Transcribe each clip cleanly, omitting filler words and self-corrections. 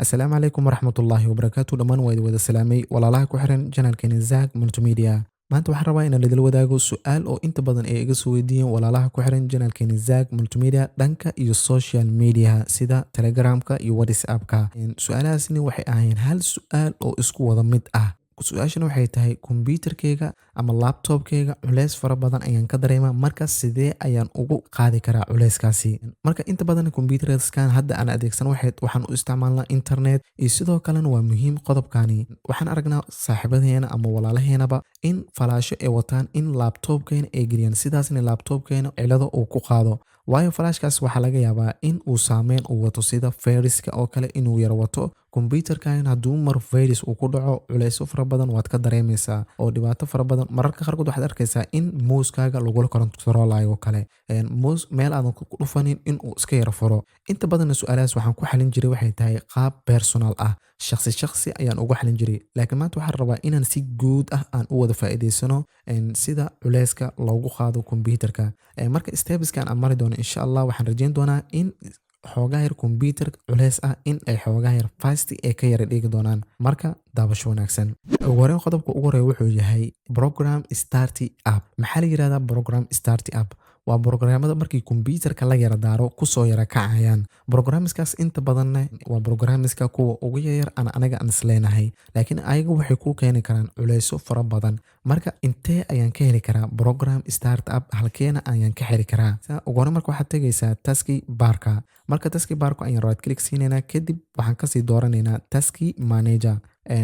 Asalaamu calaykum waraxmatullaahi wabarakaatu. Dhammaan waa idin wada salaamay, walaalaha ku xiran channelkeeni Zak Multimedia. Maanta waxaan rabaa inaan idila wadaago su-aal oo inta badan ay iga soo weydiiyeen walaalaha ku xiran channelkeeni Zak Multimedia dhanka iyo social media, sida Telegramka iyo WhatsAppka. Su-aalahaasni waxay ahaayeen hal su-aal oo isku wada mid ah. Su-aashana waxay tahay: kombyuutarkeyga ama laptopkeyga culeys fara badan ayaan ka dareemaa, marka sidee ayaan ugu qaadi karaa culeyskaasi? Marka inta badan kombyuutarkan hadda aan adeegsano waxaan u isticmaalnaa internet iyo sidoo kalena waa muhiim qodobkani. Waxaan aragnaa saaxiibadeena ama walaalaheenaba in falaasho ay wataan in laptopkeena ay geliyaan, sidaasna laptopkeena cilado uu ku qaado, waayo falaashkaas waxaa laga yaabaa in uu saameyn uu wato, sida viruska oo kale inuu yaro wato. Kombyuutarkan hadduu mar virus uu ku dhaco, culeysyo fara badan waad ka dareemaysaa oo dhibaato fara badan. Mararka qaarkood waxaad arkaysaa in mousekaaga lagula controlayo oo kale, mouse meel aadan ku dhufanin in uu iska yaro furo. Inta badanna su-aalahaas waxaan ku xalin jiray waxay tahay qaab personal ah, shakhsi shakhsi ayaan uga xalin jiray, laakiin maanta waxaan rabaa inaan si guud ah aan u wada faa'iidaysano sida culeyska loogu qaado kombyuutarka. Marka stepskan aan mari doono, insha Allah, waxaan rajeyn doonaa in xoogaa yar kombyuutar culeys ah in ay xoogaa yar fast ay ka yara dhigi doonaan. Marka daabasho wanaagsan. Ugu horeyn, qodobka ugu horeeya wuxuu yahay program start up. Maxaa la yirahdaa program start up? Waa programmada markii kombyuutarka la yara daaro kusoo yara kacayaan. Programmiskaas inta badanna waa programmiska kuwa ugu yaryar aan anaga aan isleenahay, laakiin ayaga waxay ku keeni karaan culeysyo fara badan. Marka intee ayaan ka heli karaa program start up? Halkeena ayaan ka xiri karaa? Ugu hore marka waxaad tegaysaa task barka. Marka task barka ayaan right click siinaynaa, kadib waxaan kasii dooranaynaa task manager.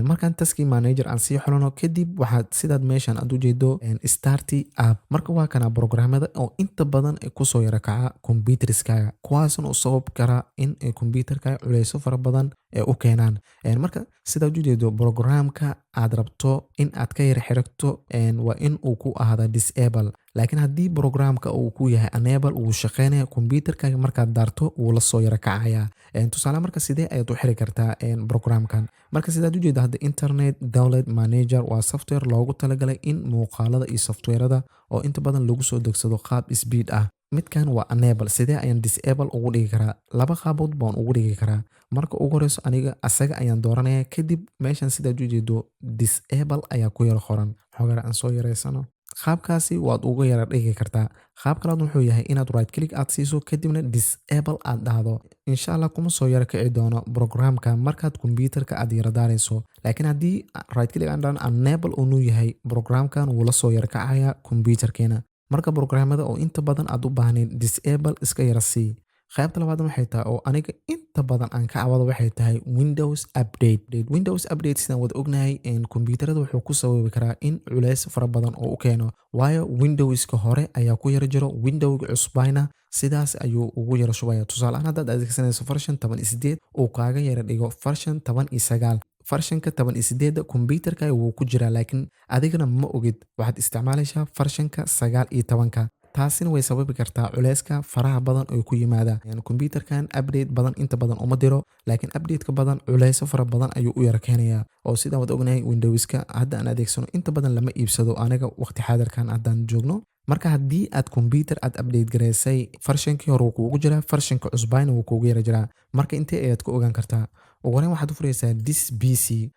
Markaan task manager aan sii xulano, kadib waxaad sidaad meeshan aad ujeedo start up. Marka waa kana programmada oo inta badan kusoo yara kaca computerskaaga, kuwaasna u sabab kara in ay computerkaaga culeyso fara badan ee u keenaan. Marka sidaad ujeedo, programka aad rabto in aad ka yara xirigto waa in uu ku ahaada disable, laakiin haddii programka uu ku yahay enable, wuu shaqeynaya. Computerkaaga markaad daarto, wuu la soo yara kacaya. Tusaale, marka sidee ayaad u xiri kartaa programkan? Marka sidaad ujeedo hadda, Internet Download Manager waa software loogu talagalay in muuqaalada iyo softwarada oo inta badan lagu soo degsado qaab speed ah. Midkan waa enable. Sidee ayaan disable ugu dhigi karaa? Laba qaabood baan ugu dhigi karaa. Marka ugu horeyso, aniga asaga ayaan dooranaya. Kadib meeshan sidaad ujeedo disable ayaa ku yara qoran. Xogaa aan soo yareysano. Qaabkaasi waad uga yara dhigi kartaa. Qaab kalaad wuxuu yahay inaad right click aad siiso, kadibna disable aad dhahdo. Insha Allah kuma soo yara kici doono programka markaad computerka aad yara daarayso, laakiin haddii right click aan dhahno, enable uu yahay programkan, wuu la soo yara kacaya computerkeena. Marka programmada oo inta badan aad u baahnayn disable iska yara sii. Qaybta labaad waxay tahay oo aniga inta badan aan ka cawado waxay tahay Windows Update. Windows Update, sidaan wada ognahay, kombiyuutarada wuxuu ku sababi karaa in culeys fara badan oo u keeno, waayo Windowska hore ayaa ku yara jiro, Windowga cusbayna sidaas ayuu ugu yara shubaya. Tusaale ahaan, haddaad adeegsanayso version 18 uu kaaga yara dhigo version 19, versionka 18-da kombyuutarka wuu ku jiraa, laakiin adigana ma ogid, waxaad isticmaalaysaa versionka 19-ka. Taasina way sababi kartaa culeyska faraha badan oo ku yimaada kombyuutarkan. Update badan inta badan uma diro, laakiin updateka badan culeyso fara badan ayuu u yara keenayaa, oo sidaan wad ognahay Windowska hadda aan adeegsano inta badan lama iibsado aniga waqti xaadirkan haddaan joogno. Marka haddii aad kombyuutar aad update gareysay, versionkii hore wuu kuugu jiraa, versionka cusbayna wuu kuugu yara jiraa. Marka intee ayaad ku ogaan kartaa? Ugu horreyn waxaad u furaysaa This PC.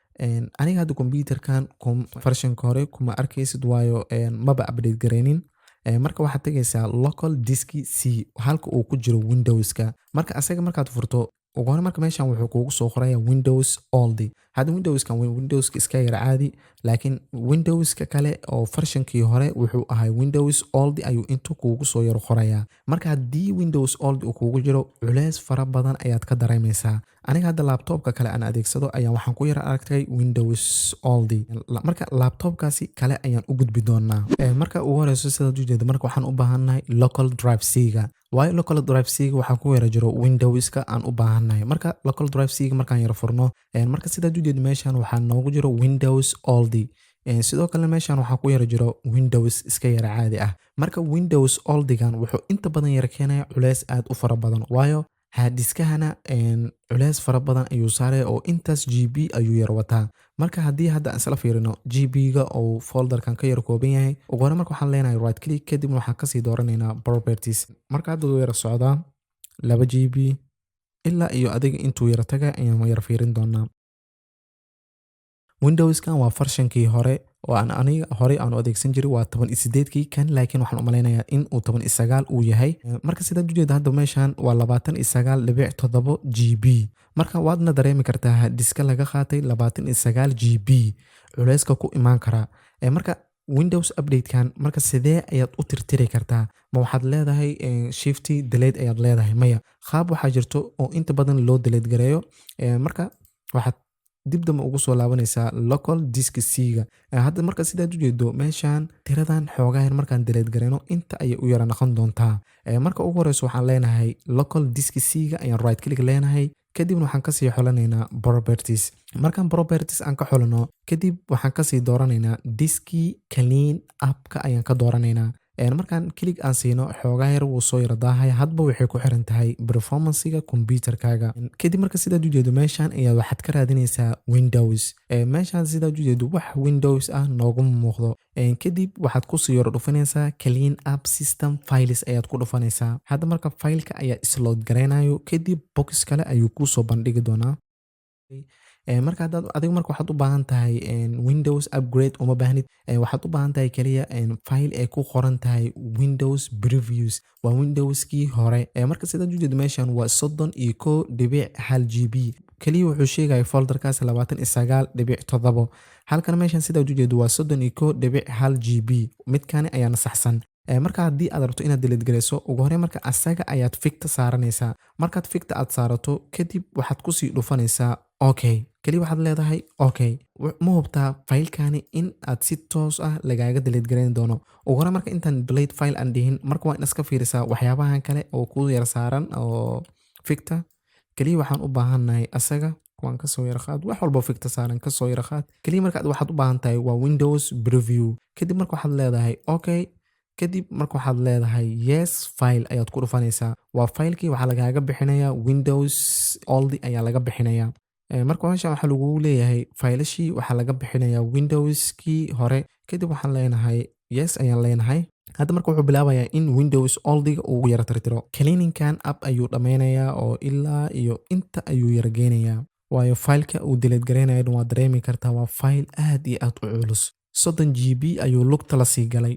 Aniga hadda kombyuutarkan versionka hore kuma arkaysid, waayo maba update gareynin. Marka waxaad tegaysaa Local Disk C, halka uu ku jiro Windowska. Marka asaga markaad furto ugu hore, marka meeshan wuxuu kuugu soo qoraya Windows Old. Hadda Windowskan Windowska iska yara caadi, laakiin Windowska kale oo versionkii hore wuxuu ahay Windows Old ayuu intu kuugu soo yaro qorayaa. Marka haddii Windows Old uu kuugu jiro, culeys fara badan ayaad ka dareemaysaa. Aniga hadda laptopka kale aan adeegsado ayaan waxaan ku yara aragtay Windows Old. Marka laptopkaasi kale ayaan u gudbi doonaa. Marka ugu horeyso, sidaad ujeeda, marka waxaan u baahannahay Local Drive C-ga, waayo Local Drive C-ga waxaa ku yara jiro Windowska aan u baahannahay. Marka Local Drive C-ga markaan yara furno, marka sidaad ujeeda meeshan waxaa noogu jiro Windows Old. Sidoo kale meeshan waxaa ku yara jiro Windows iska yara caadi ah. Marka Windows Oldigan wuxuu inta badan yara keenaya culeys aad u fara badan, waayo hard diskahana culeys fara badan ayuu saaraya oo intaas GB ayuu yara wataa. Marka haddii hadda aan isla fiirino GB-ga oo folderkan ka yara kooban yahay, ugu hore marka waxaan leenahay right click, kadibna waxaan kasii dooranaynaa Properties. Marka hadda wuu yara socdaa, 2 GB. Ilaa iyo adiga intuu yara taga ayaan yara fiirin doonaa. Windowskan waa versionkii hore oo aan aniga horey aan u adeegsan jiray, waa 18-kii kan, laakiin waxaan u malaynayaa in uu 19 uu yahay. Marka sidaad ujeeda hadda meeshan waa 29.7 GB. Marka waadna dareemi kartaa diska laga qaatay 29 GB culeyska ku imaan karaa. Marka Windows update-kan marka sidee ayaad u tirtiri kartaa? Ma waxaad leedahay shift delete ayaad leedahay? Maya, qaab waxaa jirto oo inta badan loo delete gareeyo. Marka waxaad dib dambe ugu soo laabanaysaa local disk C-ga. Hadda marka sidaad ujeedo meeshan tiradan xoogaa markaan delete gareyno inta ayay u yara noqon doontaa. Marka ugu horeyso waxaan leenahay local disk C-ga ayaan right click leenahay, kadibna waxaan kasii xulanaynaa properties. Markaan properties aan ka xulano, kadib waxaan kasii dooranaynaa disk clean up-ka ayaan ka dooranaynaa. Markaan click aan siino, xoogaa yar wuu soo yara daahaya, hadba waxay ku xiran tahay performancega computerkaaga. Kadib marka sidaad ujeedo meeshan ayaa waxaad ka raadinaysaa Windows. Meeshan sidaad ujeedo wax Windows ah nooguma muuqdo. Kadib waxaad kusii yara dhufanaysaa clean up system files ayaad ku dhufanaysaa. Hadda marka fileka ayaa is load gareynayo, kadib box kale ayuu kuusoo bandhigi doonaa. Marka haddaad adiga marka waxaad u baahan tahay Windows upgrade uma baahnid, waxaad u baahan tahay kaliya file ay ku qoran tahay Windows previous, waa Windowskii hore. Marka sidaad ujeedo meeshan waa 31.1 GB. Kaliya wuxuu sheegaya folderkaas 29.7. Halkan meeshan sidaad ujeedo waa 31.1 GB, midkani ayaana saxsan. Marka haddii aad rabto inaad delete gareyso, ugu horreyn marka asaga ayaad tickta saaranaysaa. Markaad tickta aad saarato, kadib waxaad kusii dhufanaysaa okay. Kaliya waxaad leedahay okay. Ma hubtaa faylkani in aad si toos ah lagaaga delete gareyn doono? Ugu horreyn marka intaan delete file aan dhihin, marka waa in iska fiirisaa waxyaabahan kale oo ku yara saaran oo tickta. Kaliya waxaan u baahannahay asaga, waan kasoo yara qaad wax walbo tickta saaran, kasoo yara qaad. Kaliya marka waxaad u baahan tahay waa Windows preview. Kadib marka waxaad leedahay okay. Kadib marka waxaad leedahay yes file ayaad ku dhufanaysaa. Waa faylkii waxaa lagaaga bixinayaa, Windows old ayaa laga bixinayaa. Marka meeshan waxaa lagugu leeyahay faylashii waxaa laga bixinayaa Windowskii hore. Kadib waxaan leenahay yes ayaan leenahay. Hadda marka wuxuu bilaabayaa in Windows oldiga uu yara tirtiro. Cleaningkan up ayuu dhameynayaa oo ilaa iyo inta ayuu yara geynayaa, waayo faylka uu delete gareynayo waa dareemi kartaa, waa fayl aad iyo aad u culus, 30 GB ayuu lugta la sii galay.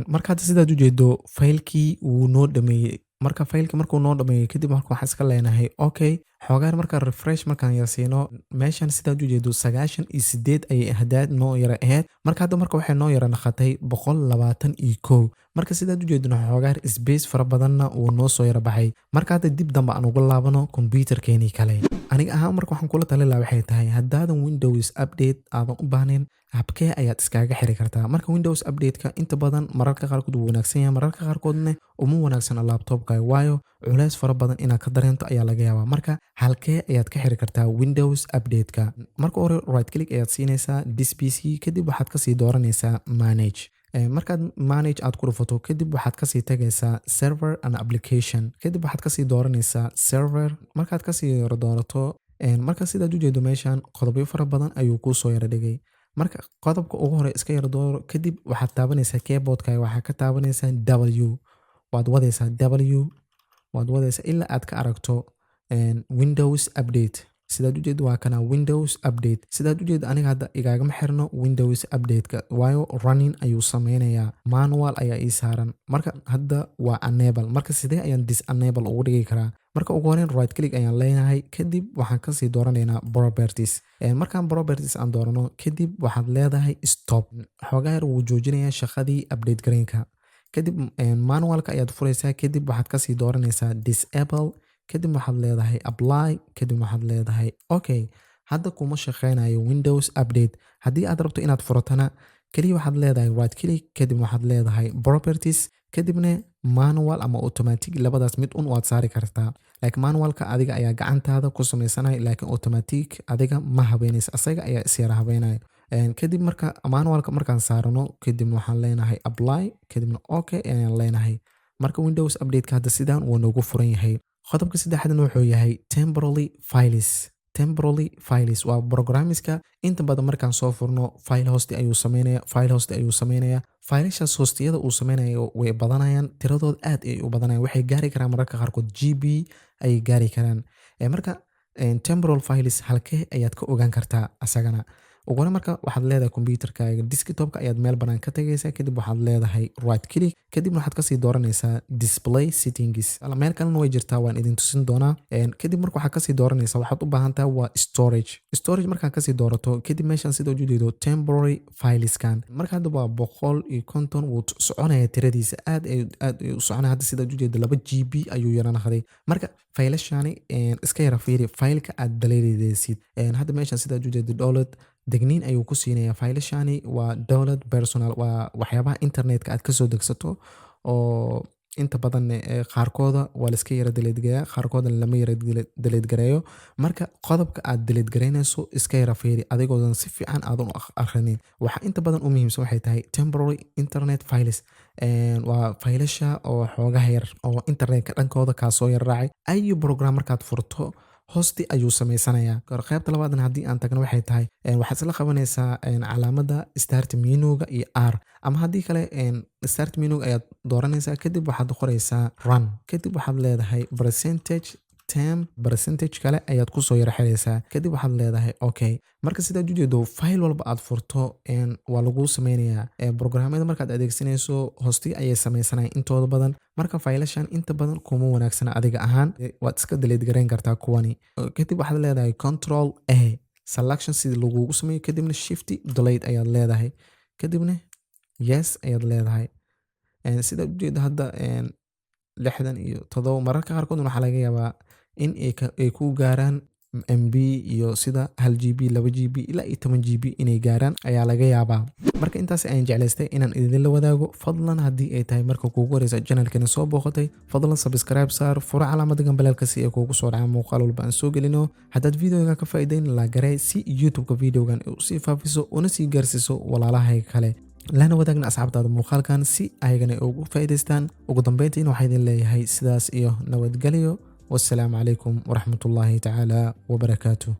Marka hadda sidaad ujeedo faylkii wuu noo dhameeyey. Marka faylka markuu noo dhameeyey, kadib marka waxaan iska leenahay okay. Xoogaan marka refresh markaan yara siino, meeshan sidaad ujeedo 98 ayay hadaad noo yara ahayd. Marka hadda marka waxay noo yara naqatay 121. Marka sidaad ujeedona xoogaan space fara badanna wuu noo soo yara baxay. Marka hadda dib dambe aan uga laabano computerkeenii kale. Aniga ahaan marka waxaan kula talin lahaa waxay tahay, haddaadan Windows update aadan u baahnayn, habkee ayaad iskaga xiri kartaa? Marka Windows update-ka inta badan mararka qaarkood wuu wanaagsan yahay, mararka qaarkoodna uma wanaagsana laptopka, waayo culeys fara badan inaad ka dareento ayaa laga yaabaa. Marka halkee ayaad ka xiri kartaa Windows update-ka? Marka hore right click ayaad siinaysaa this PC, kadib waxaad kasii dooranaysaa manage. Markaad manage aad ku dhufato, kadib waxaad kasii tagaysaa server and application, kadib waxaad kasii dooranaysaa server. Markaad kasii doorato, marka sidaad ujeedo meeshan qodobyo fara badan ayuu kuusoo yara dhigay. Marka qodobka ugu hore iska yara dooro, kadib waxaad taabanaysaa keyboardkaaga, waxaad ka taabanaysaa W, waad wadaysaa W, waad wadaysaa ilaa aad ka aragto Windows update. Sidaad ujeedo waa kana Windows update. Sidaad ujeedo aniga hadda igaagama xirno Windows update-ka, waayo running ayuu sameynayaa, manual ayaa ii saaran. Marka hadda waa enable. Marka sidee ayaan disable ugu dhigi karaa? Marka ugu horeyn right click ayaan leenahay, kadib waxaan kasii dooranaynaa properties. Markaan properties aan doorano, kadib waxaad leedahay stop. Xoogaa yar wuu joojinayaa shaqadii update gareynka. Kadib manualka ayaad furaysaa, kadib waxaad kasii dooranaysaa disable, kadib waxaad leedahay apply, kadib waxaad leedahay okay. Hadda kuma shaqeynayo Windows update. Haddii aad rabto inaad furatana, kaliya waxaad leedahay right click, kadib waxaad leedahay properties, kadibna manual ama automatic, labadaas mid un waad saari kartaa. Laakiin manualka adiga ayaa gacantaada ku sameysanaya, laakiin automatic adiga ma habeynaysa, asaga ayaa isyara habeynaya. Kadib marka manualka markaan saarano, kadibna waxaan leenahay apply, kadibna okay ayaan leenahay. Marka Windows update-ka hadda sidaan wuu noogu furan yahay. Qodobka saddexaadna wuxuu yahay temporary files. Temporary files waa programmiska inta badan markaan soo furno file host ayuu sameynaya, file host ayuu sameynaya. Faylashaas hostiyada uu sameynayo way badanayaan, tiradooda aad ay u badanayaan, waxay gaari karaan mararka qaarkood GB ayay gaari karaan. Marka temporal files halkee ayaad ka ogaan kartaa asagana? Ugu hore marka waxaad leedahay computerkaaga desktopka ayaad meel banaan ka tagaysaa, kadib waxaad leedahay right click, kadibna waxaad kasii dooranaysaa display settings. Meel kalena way jirtaa, waan idin tusin doonaa. Kadib marka waxaad kasii dooranaysaa, waxaad u baahan tahay waa storage. Storage markaad kasii doorato, kadib meeshan sida ujeedo temporary fileskan, marka hadda waa 150, wuu soconaya tiradiisa, aad ay aad ay u soconaya. Hadda sida ujeedo 2 GB ayuu yara naqday. Marka faylashani iska yara fiiri faylka aad daleedeysid. Hadda meeshan sida ujeedo download degniin ayuu ku siinaya. Faylashani waa download personal, waa waxyaabaha internetka aad kasoo degsato oo inta badan qaarkooda waa la iska yara delete gareeyaa, qaarkoodana lama yara delete gareeyo. Marka qodobka aad delete gareynayso iska yara fiiri adigoodan si fiican aadan u akhrinin. Waxa inta badan u muhiimsan waxay tahay temporary internet files, waa faylasha oo xoogaha yar oo internetka dhankooda kaasoo yar raacay. Ayu program markaad furto hosti ayuu sameysanayaa. Qaybta labaadna haddii aan tagno waxay tahay waxaad isla qabanaysaa calaamada start menuga iyo R, ama haddii kale start menuga ayaad dooranaysaa, kadib waxaad qoraysaa run, kadib waxaad leedahay percentage temp percentage kale ayaad kusoo yara xiraysaa, kadib waxaad leedahay okay. Marka sidaad ujeedo file walba aad furto waa lagu sameynayaa. Programyada markaad adeegsanayso hosti ayay sameysanayaan intooda badan. Marka faylashan inta badan kuma wanaagsana adiga ahaan, waad iska delete gareyn kartaa kuwani. Kadib waxaad leedahay control A selection sidii lagugu sameeyo, kadibna shift delete ayaad leedahay, kadibna yes ayaad leedahay. Sidaad ujeedo hadda 67, mararka qaarkood waxaa laga yaabaa in ay ku gaaraan MB iyo sida 1 GB, 2 GB ilaa iyo 10 GB inay gaaraan ayaa laga yaabaa. Marka intaas ayaan jeclaystay inaan idinla wadaago. Fadlan haddii ay tahay marka kuugu horeysa channelkani soo booqatay, fadlan subscribe saar, furo calaamada gambaleelka si ay kuugu soo dhacaan muuqaal walba aan soo gelino. Haddaad videoga ka faa'iidayn, like garee si YouTube-ka videogan ay usii faafiso una sii gaarsiiso walaalahayga kale, lana wadaagna asxaabtaada muuqaalkan si ayagana ugu faa'iidaystaan. Ugu dambeyntiina waxaa idin leeyahay sidaas iyo nabadgelyo. Wassalaamu calaykum waraxmatullaahi tacaala wabarakaatu.